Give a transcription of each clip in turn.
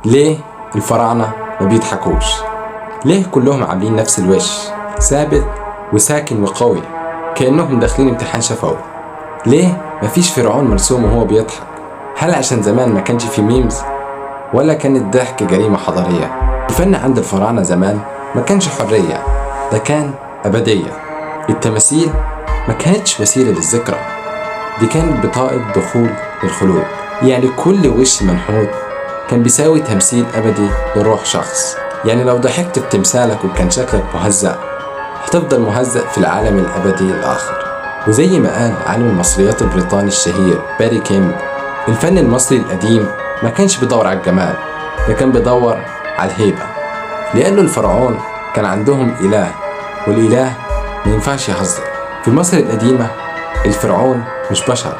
ليه الفراعنة ما بيضحكوش؟ ليه كلهم عاملين نفس الوش، ثابت وساكن وقوي كأنهم داخلين امتحان شفوي؟ ليه مفيش فرعون مرسوم وهو بيضحك؟ هل عشان زمان ما كانش في memes، ولا كان الضحك جريمة حضارية؟ الفن عند الفراعنة زمان ما كانش حرية، ده كان أبدية. التماثيل ما كانتش وسيلة للذكرى، دي كانت بطاقة دخول للخلود. يعني كل وش منحوت كان بيساوي تمثيل أبدي لروح شخص. يعني لو ضحكت في تمثالك وكان شكلك مهزأ، هتفضل مهزأ في العالم الأبدي الآخر. وزي ما قال عالم المصريات البريطاني الشهير باري كيمب، الفن المصري القديم ما كانش بيدور على الجمال، ده كان بيدور على الهيبة، لأنه الفرعون كان عندهم إله، والإله ما ينفعش يهزر. في مصر القديمة الفرعون مش بشر،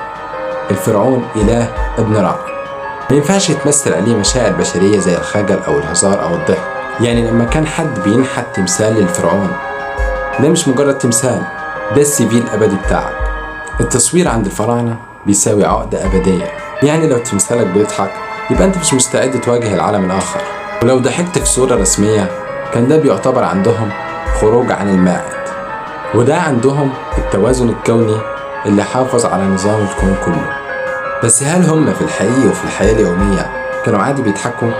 الفرعون إله ابن رع، ما ينفعش يتمثل عليه مشاعر بشرية زي الخجل أو الهزار أو الضحك. يعني لما كان حد بينحت تمثال للفرعون، ده مش مجرد تمثال، ده ال CV الأبدي بتاعك. التصوير عند الفراعنة بيساوي عقدة أبدية. يعني لو تمثالك بيضحك يبقى أنت مش مستعد تواجه العالم الآخر، ولو ضحكت في صورة رسمية كان ده بيعتبر عندهم خروج عن الماعت، وده عندهم التوازن الكوني اللي حافظ على نظام الكون كله. بس هل هم في الحقيقة وفي الحياة اليومية كانوا عادي بيضحكوا؟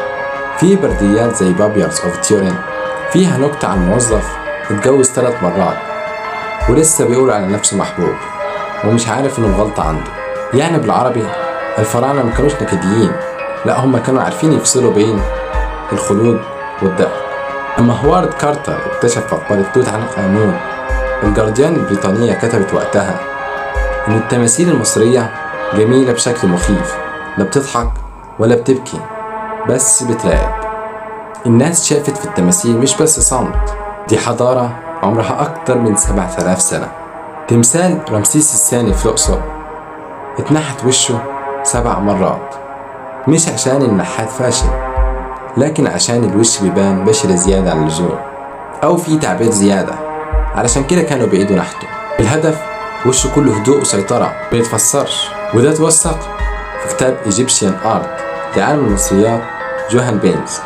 في برديات زي Papyrus of Turin فيها نكتة عن موظف اتجوز 3 مرات ولسه بيقول على نفسه محبوب ومش عارف انه الغلطة عنده. يعني بالعربي الفراعنة ما كانوش نكديين، لا هم كانوا عارفين يفصلوا بين الخلود والضحك. أما هوارد كارتر اكتشف مقبرة توت عنخ آمون، الجارديان البريطانية كتبت وقتها إن التماثيل المصرية جميلة بشكل مخيف، لا بتضحك ولا بتبكي، بس بتراقب. الناس شافت في التماثيل مش بس صمت، دي حضارة عمرها أكتر من 7000 سنة. تمثال رمسيس الثاني في الأقصر اتنحت وشه 7 مرات، مش عشان النحات فاشل، لكن عشان الوش بيبان بشري زيادة عن اللزوم أو في تعبير زيادة، علشان كده كانوا بيعيدوا نحته. الهدف وشه كله هدوء وسيطرة ما يتفسرش، وده اتوثق في كتاب Egyptian Art لعالم المصريات جوهان بينز.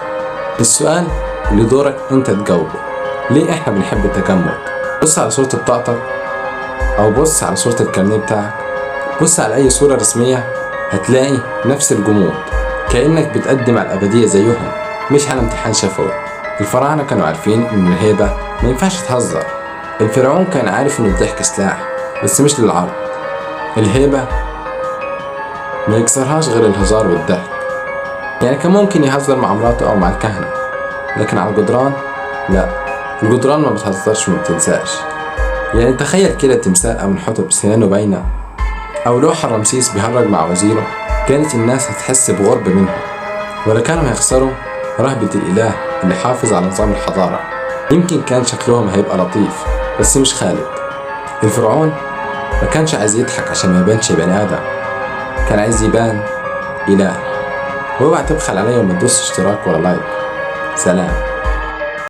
السؤال اللي دورك انت تجاوبه، ليه احنا بنحب التجمد؟ بص على صورة بطاقتك، او بص على صورة الكارنيه بتاعك، بص على اي صورة رسمية، هتلاقي نفس الجمود، كأنك بتقدم على الأبدية زيهم، مش على امتحان شفوي. الفراعنة كانوا عارفين إن الهيبة ما ينفعش تهزر. الفرعون كان عارف إن الضحك سلاح، بس مش للعرض. الهيبة ما يكسرهاش غير الهزار والضحك. يعني كان ممكن يهزر مع مراته أو مع الكهنة، لكن على الجدران لا، الجدران ما بتهزرش وما بتنساش. يعني تخيل كده تمثال أمنحتب سنانه باينة، أو لوحة رمسيس بيهرج مع وزيره، كانت الناس هتحس بغرب منهم، ولا كانوا هيخسروا رهبة الإله اللي حافظ على نظام الحضارة. يمكن كان شكلهم هيبقى لطيف بس مش خالد. الفرعون ما كانش عايز يضحك عشان ما يبانش بني آدم، كان عايز يبان إله. واوعى تبخل عليا وما تدوس اشتراك ولا like. سلام.